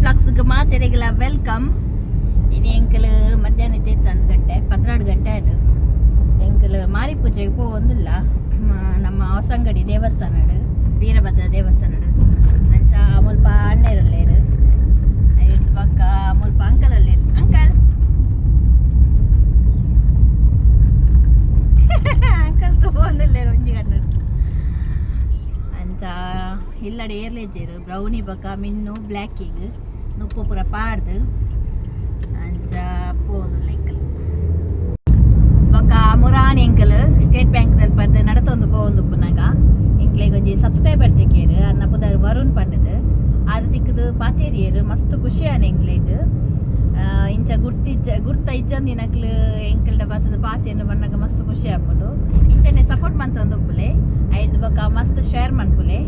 ವ್ಲಾಗ್ಸ್ಗೆ ಮಾತೆರೆಗೆಲ್ಲ welcome. ಇನಿ ಎಂಕಲ್ ಮಧ್ಯಾಹ್ನ ಇತ್ತೆ 1 ಗಂಟೆ, 12 ಗಂಟೆ ಆಯ್ತು. ಎಂಕಲ್ ಮಾರಿ ಪೂಜೆಗೆ ಪೋವೊಂದಿಲ್ಲ ನಮ್ಮ ಹೊಸಂಗಡಿ ದೇವಸ್ಥಾನ, ವೀರಭದ್ರ ದೇವಸ್ಥಾನ. ಅಂಚ ಮುಲ್ಪ ಅಣ್ಣೆರುಲ್ಲೇರು, ಐರ್ದ್ ಬೊಕ್ಕ ಮುಲ್ಪ ಅಂಕಲ್ ಅಲ್ಲೇರು. ಅಂಕಲ್, ಅಂಕಲ್ ತೂವೊಂದುಲ್ಲೇರು ಒಂಜಿ ಕಣ್ಣು. ಅಂಚ ಇಲ್ಲಡೆ ಏರ್ಲೆಜ್ಜೆರು ಬ್ರೌನಿ ಬೊಕ್ಕ ಮಿನ್ನು ಬ್ಲ್ಯಾಕಿಗ್ ನುಪ್ಪು ಪೂರ ಪಾಡ್ದು ಅಂಚ ಪೋವೊಂದುಲ್ಲ ಎಂಕಲ್. ಬೊಕ್ಕ ಮುರಾನಿ ಎಂಕಲ್ ಸ್ಟೇಟ್ ಬ್ಯಾಂಕ್ ಪರ್ದ್ ನಡತೊಂದು ಪೋವೊಂದು ಉಪ್ಪುನಗ ಎಂಕ್ಲೆಗ್ ಒಂಜಿ ಸಬ್ಸ್ಕ್ರೈಬರ್ ತಿಕ್ಕಿಯೆರ್. ಅರ್ನ ಪುದರ್ ವರುಣ್ ಪಂಡದು. ಅದು ತಿಕ್ಕದು ಪಾತೇರಿಯೆರ್, ಮಸ್ತ್ ಖುಷಿ ಆನೆ ಎಂಕ್ಲೆಗ್. ಇಂಚ ಗುರ್ತಿಜ್ಜ, ಗುರ್ತ ಇಜ್ಜಂದಿನಕ್ಲು ಎಂಕಲ್ಡ ಬತ್ತದ ಪಾತೆರ್ನ ಬನ್ನಗ ಮಸ್ತ್ ಖುಷಿ ಆಪುಂಡು. ಇಂಚನೆ ಸಪೋರ್ಟ್ ಮಂತೊಂದು ಉಪ್ಪುಲೆ. ಐರ್ದ್ ಬೊಕ್ಕ ಮಸ್ತ್ ಶೇರ್ ಮನ್ಪುಲೆ.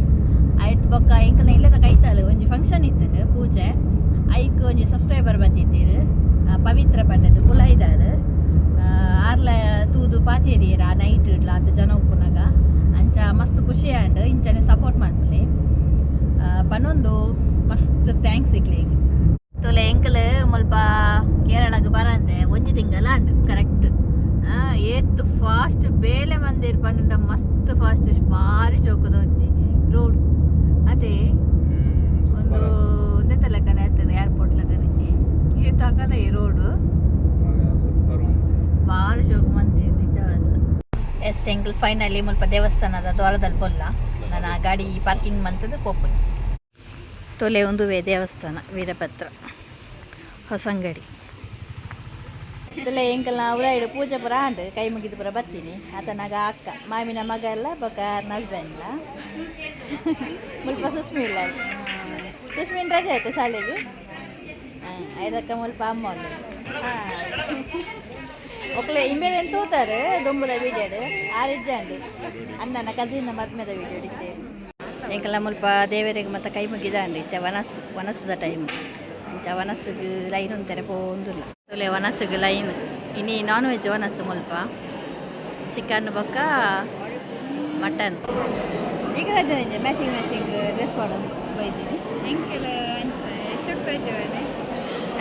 ಐರ್ದ್ ಬೊಕ್ಕ ಎಂಕಲ್ನ ಇಲ್ಲದ ಕೈತಾಲ್ ಒಂಜಿ ಫಂಕ್ಷನ್ ಇತ್ತುಂಡು, ಪೂಜೆ. ಐಕ್ ಒಂಜಿ ಸಬ್ಸ್ಕ್ರೈಬರ್ ಬಂದಿದ್ದೀರು, ಪವಿತ್ರ ಪಂಡದು, ಕುಲಾಯಿದಾರ್. ಆರ್ಲ ತೂದು ಪಾತೇರಿಯೆರ್ ಆ ನೈಟ್ ಇಡ್ಲ ಅದು ಜನ ಉಪ್ಪುನಗ. ಅಂಚ ಮಸ್ತ್ ಖುಷಿ ಆಂಡ್. ಇಂಚನೆ ಸಪೋರ್ಟ್ ಮನ್ಪುಲೆ ಪನೊಂದು ಮಸ್ತ್ thanks ಇಕ್ಲೆಗ್. ತೊಲೆ, ಎಂಕಲ್ ಮುಲ್ಪ ಕೇರಳಗ್ ಬರಂದೆ ಒಂಜಿ ತಿಂಗಲ ಆಂಡ್ ಕರೆಕ್ಟ್. ಏತ್ ಫಾಸ್ಟ್ ಬೇಲೆ ಮಂದಿರ್ ಪಂಡ, ಮಸ್ತ್ ಫಾಸ್ಟ್. ಬಾರಿ ಶೋಕದ ಒಂಜಿ ರೋಡ್ ಅದೇ. ಒಂದು ಒಂದೇ ಲೆಕ್ಕನೆ ಆಯ್ತದೆ, ಏರ್ಪೋರ್ಟ್ ಲೆಕ್ಕನೆ. ಏತ್ ಆಗಲ್ಲ ಈ ರೋಡ್. ಬಾರಿ ಶೋಕು ಮಂದಿ ನಿಜವಾದ. ಎಸ್, ಎಂಕಲ್ ಫೈನಲಿ ಮುಲ್ಪ ದೇವಸ್ಥಾನದ ದ್ವಾರದಲ್ಲಿ ಪೊಲ್ಲ. ನನ್ನ ಗಾಡಿ ಪಾರ್ಕಿಂಗ್ ಮಂತದ ಪೋಪುನು. ತೊಲೆ, ಒಂದುವೇ ದೇವಸ್ಥಾನ, ವೀರಭದ್ರ, ಹೊಸಂಗಡಿ. ತೊಲೆ, ಎಂಕಲ್ನ ಉಲಾಯಿಡು ಪೂಜೆ ಪೂರ ಆಂಡ್. ಕೈ ಮುಗಿದು ಪೂರ ಬತ್ತೀನಿ. ಆತನಾಗ ಅಕ್ಕ ಮಾಮಿನ ಮಗ ಎಲ್ಲ, ಬೊಕ ಹಸ್ಬೆಂಡ್ಲ. ಮುಲ್ಪ ಸುಷ್ಮಿ ಇಲ್ಲ. ಸುಷ್ಮಿನ್ ರಜೆ ಆಯ್ತು ಶಾಲೆಗೆ. ಹಾಂ, ಐದಕ್ಕ ಮುಲ್ಪ ಅಮ್ಮ. ಹಾಂ, ಒಕ್ಲೆ ಇಂಬೇಲೆನ್ ತೂತಾರೆ ದೊಂಬುದ ವೀಡಿಯೋಡ್. ಆರಿಜ್ಜಂಡು ಅಣ್ಣನ ಕಸಿನ್ ಮದ್ಮೆದ ವೀಡಿಯೋ ಇತ್ತೆ. ಎಂಕಲ ಮುಲ್ಪ ದೇವರಿಗೆ ಮತ್ತೆ ಕೈ ಮುಗಿದಾಂಡ್. ಇತ್ತೆ ವನಸ್, ವನಸದ ಟೈಮ್. ಇಂಚ ವನಸ್ಸಿಗೆ ಲೈನ್ ಉಂತಾರೆ ಪೋಂದುಲ್ಲ. ತೊಲೆ, ವನಸ್ಸಿಗೆ ಲೈನ್. ಇನಿ ನಾನ್ ವೆಜ್ ವನಸ್ಸು ಮುಲ್ಪ, ಚಿಕನ್ ಬೊಕ್ಕ ಮಟನ್. ಈಗ ರಜೆ, ಮ್ಯಾಚಿಂಗ್ ಮ್ಯಾಚಿಂಗ್ ಡ್ರೆಸ್ ಪಾಡೋದು ಬೈತೀನಿ. ಎಂಕೆಲ ಅಂಚ ಸುಟ್ಪೇಜವನೆ.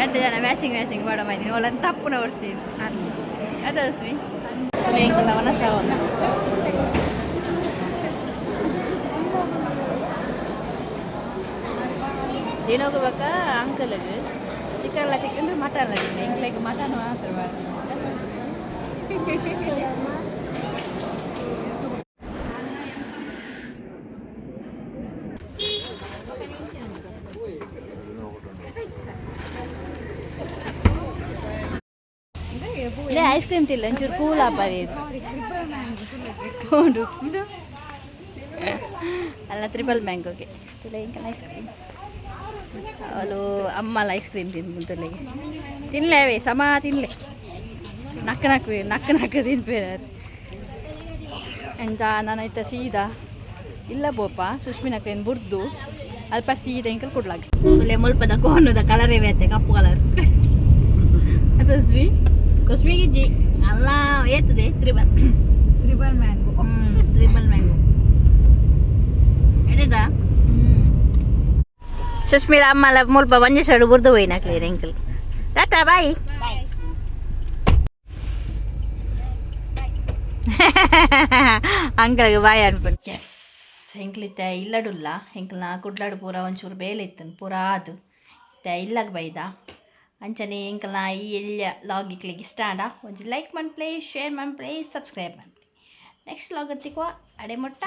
ಎರಡು ಜನ ಮ್ಯಾಚಿಂಗ್ ಮ್ಯಾಚಿಂಗ್ ಪಾಡ ಮೈದಿನಿ. ಒಳ್ಳೆ ತಪ್ಪುನ ಹೊಡ್ಚಿ ಅದ. ಸುಮಿ, ತೊಲೆ, ಎಂಕಲ್ನ ವನಸ ಒಂದು ದಿನೋಗು ಬೊಕ್ಕ ಅಂಕಲ್ಗೆ ಚಿಕನ್ ಎಲ್ಲ ಚಿಕನ್, ಮಟನ್ ಎಲ್ಲ ತಿಂದೆ. ಎಂಕ್ಲೆಗ್ ಮಟನ್ ಮಾತ್ರ. ಮಾಡ್ತೀನಿ. ಐಸ್ ಕ್ರೀಮ್ ತಿಲ್ಲ, ಒಂಚೂರು ಕೂಲ್ ಆಪರಿ ಇದು. ಉಂಡು ಅಲ್ಲ, ತ್ರಿಬಲ್ ಮ್ಯಾಂಗೋಗೆ. ತುಲೆ, ಎಂಕಲ್ ಐಸ್ ಕ್ರೀಮ್. ಅವಳು ಅಮ್ಮಲ ಐಸ್ ಕ್ರೀಮ್ ತಿಂದು. ತುಲೆಗೆ ತಿನ್ಲೆ ಅವೇ ಸಮ ತಿನ್ಲೆ. ನಕ್ಕ ನಕ್ಕು ನಕ್ಕ ನಕ್ಕ ತಿನ್ಪೇರು. ಎಂಚ ನಾನು ಇತ್ತ ಸೀದಾ ಇಲ್ಲ ಬೋಪ ಸುಷ್ಮಿನಕ್ಕೇನು ಬುಡ್ದು ಅಲ್ಪ ಸೀದಾ ಎಂಕಲ್ ಕುಡ್ಲಾಗ. ತುಲೆ, ಮುಲ್ಪದ ಕೋನುದ ಕಲರೇ ಬೇತೆ, ಕಪ್ಪು ಕಲರ್ ಅತಸ್ವಿ ಕುಸ್ಮಿಗಿಜ್ಜಿ ಅಲ್ಲ. ಏತದೆ triple. Triple mango. Triple mango ಎಡೆಡಾ. ಸುಷ್ಮಿಲ ಅಮ್ಮಲ ಮುಲ್ಪ ಮಂಜೇಶ್ವರ ಬುಡ್ದು ಹೋಯ್ನಾಕ್ಲಿ. ಎಂಕಲ್ ಟಾಟಾ ಬಾಯ್. ಅಂಕಲ್ಗೆ ಬಾಯ್ ಅನ್ಪು. ಎಸ್, ಎಂಕ್ಲಿತ್ತ ಇಲ್ಲಡುಲ್ಲ. ಎಂಕಲ್ನ ಕುಡ್ಲಾಡು ಪೂರ ಒಂಚೂರು ಬೇಲೆ ಇತ್ತು, ಪೂರ ಅದು ಇತ್ತೆ ಇಲ್ಲಾಗ ಬೈದ. ಅಂಚನೆ ಎಂಕಲ್ನ ಈ ಎಲ್ಲ ವ್ಲಾಗ್ ಇಕ್ಲಿಗೆ ಇಷ್ಟ ಆಂಡ ಒಂಜಿ ಲೈಕ್ ಮನ್ಪ್ಲೆ, ಶೇರ್ ಮನ್ಪ್ಲೆ, ಸಬ್ಸ್ಕ್ರೈಬ್ ಮನ್ಪ್ಲೆ. ನೆಕ್ಸ್ಟ್ ವ್ಲಾಗ್ ತಿಕ್ವ. ಅಡೆ ಮುಟ್ಟ.